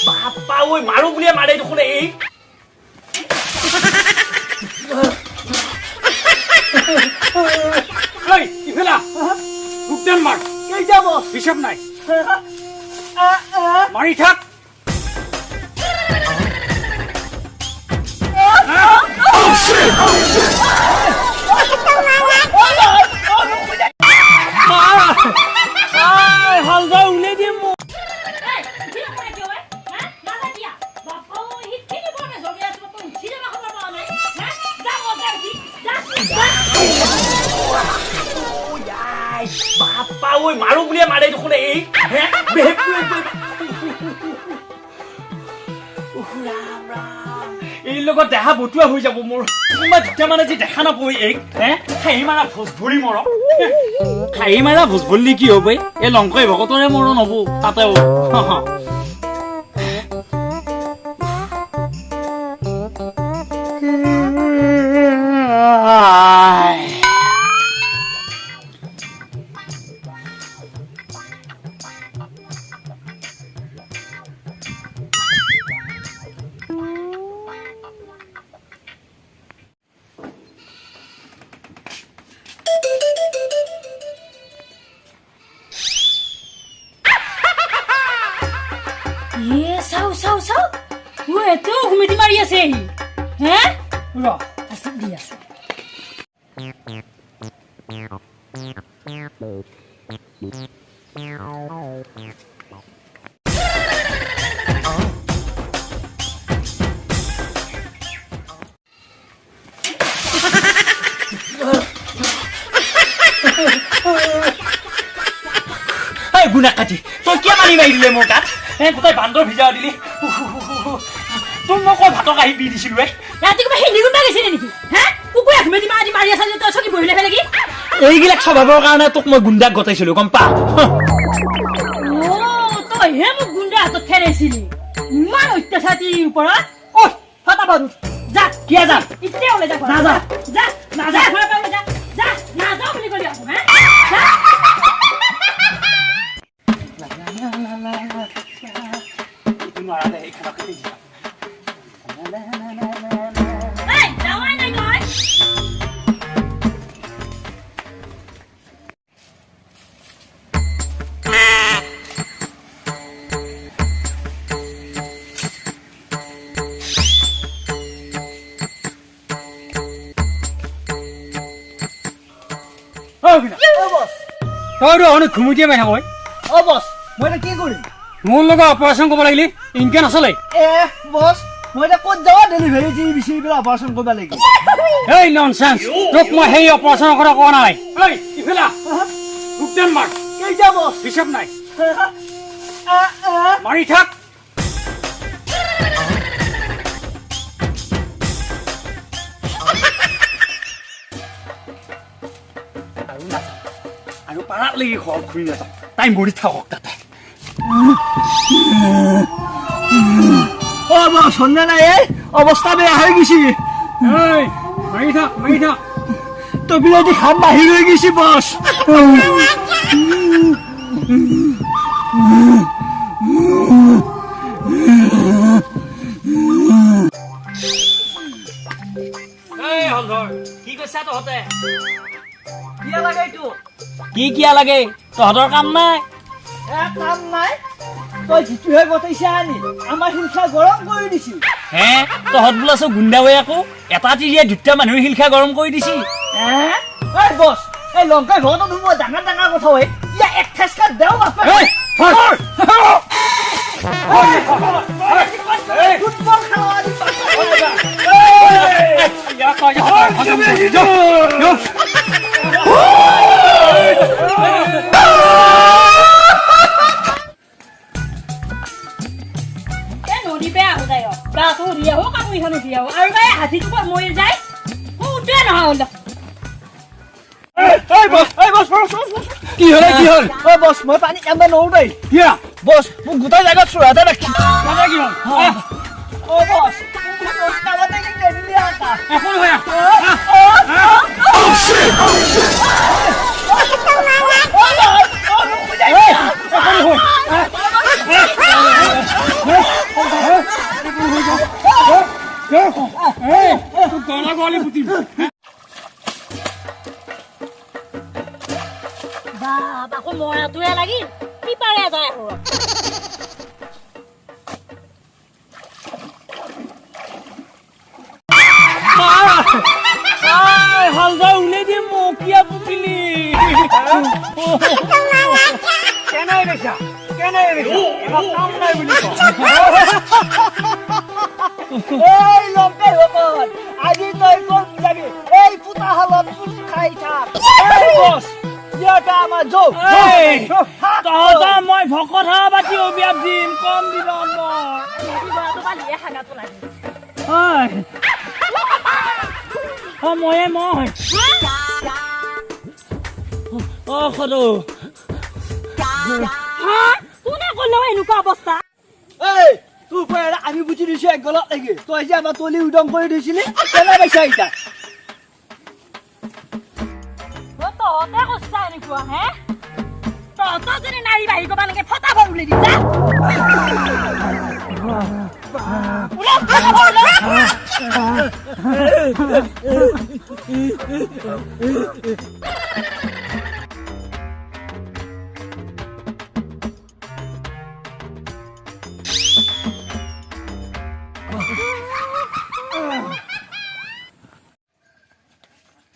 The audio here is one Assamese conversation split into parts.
বাপা ঐ, মাৰো বুলিয়ে মাৰে দেখোন এই। এই ইফালা ৰুকদান মাৰ। কেইটা বছ? হিচাপ নাই, মাৰি থাক। হালধা উলিয়াই দিম মোক। এই, উঠি নপৰে কিয় ঐ? হা? নাযা কিয়া? বাপা ঐ, সিখিনি বৰ জগে আছো, তই উঠি যাবা খবৰ পোৱা নাই। হা? যা, মই যা উঠি। যা, যা। বাপা ঐ, মাৰো বুলিয়ে মাৰে দেখোন এই। হে ৰাম ৰাম, এই লগত দেহা বটুৱা হৈ যাব মোৰ। কোনোবা দুটা মানে যি দেখা নাপাওঁ এইক। হে খাহী মাৰা ভোজ ভৰি মৰক। খাহী মাৰা ভোজ ভৰিলে কি হ'ব? এই লংকাই ভকতৰে মৰণ হ'ব তাতেও। এ, চাও চাও চাও, ঐ, এতেও ঘুমেটি মাৰি আছে সি। হে ৰ, আছো, দি আছো। এই গুণা কাটি, তই কিয় পানী মাৰি দিলে মোৰ গাত? হে গোটেই বান্দৰ ভিজা দিলি। তোৰ মই কৈ ভাতক আহি বি দিছিলো এ। ৰাতি কিবা হিন্দী কোনোবা গৈছিলে নেকি? হে কুকুৰে ঘুমেটি মাৰি মাৰি আছা যে তই চকী বহিলে ফেলে কি? এইবিলাক স্বভাৱৰ কাৰণে তোক মই গুণ্ডাক গটাইছিলো, গম পা? অ, তইহে মোক গুণ্ডা হাতত খেলাইছিলি। ইমান অত্যাচাৰ ওপৰত। ঐ, ফটাফট উঠ। যা। কিয় যাম? এতিয়া ওলাই যা ঘৰৰ নাযাওঁ। পৰা। যা, নাযা, ঘৰৰ পৰা ওলাই যা। যা, নাযাওঁ বুলি ক'লি আকৌ। হে যা। এইটো নোৱাৰা দে, এইখনকে পিন্ধি যাম। এই, যাৱাই নাই তই? ঐ গুণা, অ বছ। তইতো অনেক ঘুমুটিয়ে মাৰি থাক ঐ। অ বছ, মই এতিয়া কি কৰিম? মোৰ লগত অপাৰেশ্যন কৰিব লাগিলে ইনকে নচলে। এ বছ, মই এতিয়া ক'ত যাওঁ? ডেলিভাৰী যি বিচাৰি পেলাই অপাৰেশ্যন কৰিব লাগিব। এই ননচেন্স, তোক মই সেই অপাৰেশ্যনৰ কথা কোৱা নাই। এই ইফালা ৰুকদান মাৰ। কেইটা বছ? হিচাপ নাই, মাৰি থাক। আৰু নাযাওঁ আৰু, পাৰাত লাগি ঘৰত ঘূৰি নাযাওঁ। তাই মৰি থাকক তাতে। অ বছ, সন্ধ্যা নাই, এই অৱস্থা বেয়া হৈ গৈছে। এই মাৰি থাক, মাৰি থাক। তবিলাদি খাম বাহিৰ হৈ গৈছে বছ। এই হলধৰ, কি কৈছা তহঁতে? কিয় লাগে এইটো? কি কিয়া লাগে? তহঁতৰ কাম নাই? এ কাম নাই, তই যিটোহে গটাইছা আনি আমাৰ হিংসা গৰম কৰি দিছি। হে তহঁত বোলা চব গুণ্ডা হৈ আকৌ এটা তিৰিয়ে দুটা মানুহ শিলখা গৰম কৰি দিছি। হে এই বছ, এই লংকাই ঘৰতো মই ডাঙৰ ডাঙৰ কথা হয়, ইয়া এক ঠেচকা দেও বাপে। এই ধৰ। ফুটবল খেলা আজি। ইয়াক কয়, যা, যা। এ নদী বেয়া আহো যাই, গাটো ধুই আহো, কাপোৰ ইখনো ধুই আহো। আৰু এই হাতীটো ক'ত মৰি যায় কোনটোৱে নহা হ'ল। এই বছ, এই বছ, বছ, বছ, বছ। কি হ'ল? কি হ'ল? ঐ বছ, মই পানী কামবা নৰো দেই। কিয়া? বছ, মোক গোটেই জাগাত চোৰা এটা ৰাখি। দাদা, কি হ'ল? আহ, অ বছ, নামাতে কি নিদিলি এটা। একো নহয়, আহ। এই, একো নহয়। আহ। তলি পুতিম। বাপ, আকৌ মৰাটোহে লাগিল, পিপাৰে যায় আকৌ। হালধা উলাই দিম মোক, কিয় পুতিলি? কেনে বেচা, কেনে বেচা, এবাৰ কাম নাই বুলি কওঁ। এই লংকাই ভকত, আজি তই ক'ত যাবি? এই পুতা হালত পুত খাই থাক। এই বছ, ইয়াতে আমাৰ যৌ। এই, তহঁতৰ মই ভকত হাঁহ পাতি অভিশাপ দিম কম দিনত মই। মৰাটো পালিয়ে হাগাটো লাগিল। হয়, অ, ময়ে মই। অ সদৌ। হা, কোনে ক'লেও এনেকুৱা অৱস্থা? এই তোৰ পৰা আমি বুজি দিছো এক গলত লাগি, তই যে আমাৰ তলি উদং কৰি দিছিলি, কেনে পাইছা এতিয়া? অ, তহঁতে কৰছা এনেকুৱা হে? তহঁতৰ যদি নাৰী বাহিৰ কৰিব লাগে, ফটাফট উলাই দি যা। ওলা, ফটাফট ওলা।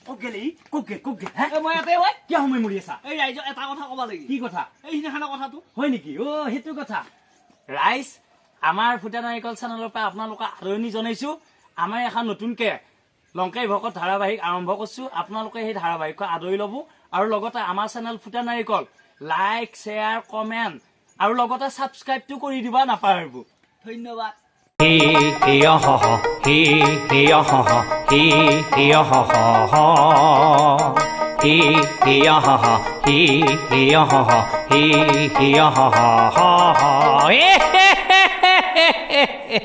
ক'ত গেলি? ক'ত গেল, ক'ত গেল হে? মই ইয়াতে হয়। কিয় সময় মৰি আছা? এই ৰাইজক এটা কথা ক'ব লাগি। কি কথা? এই সিদিনাখনৰ কথাটো। হয় নেকি? অ, সেইটো কথা। ৰাইজ, আমাৰ ফুটা নাৰিকল চেনেলৰ পৰা আপোনালোকক আদৰণি জনাইছো। আমাৰ এখন নতুনকে লংকাই ভকত ধাৰাবাহিক আৰম্ভ কৰিছো। আপোনালোকে সেই ধাৰাবাহিকখন আদৰি ল'ব আৰু লগতে আমাৰ চেনেল ফুটা নাৰিকল লাইক, শ্বেয়াৰ, কমেণ্ট আৰু লগতে ছাবস্ক্ৰাইবটো কৰি দিব নাপাহৰিব। ধন্যবাদ। হি হি অহ হি হি অহ হি হি অহ হি হি অহ হি হি অহ হি হি অহ হে হে হে হে।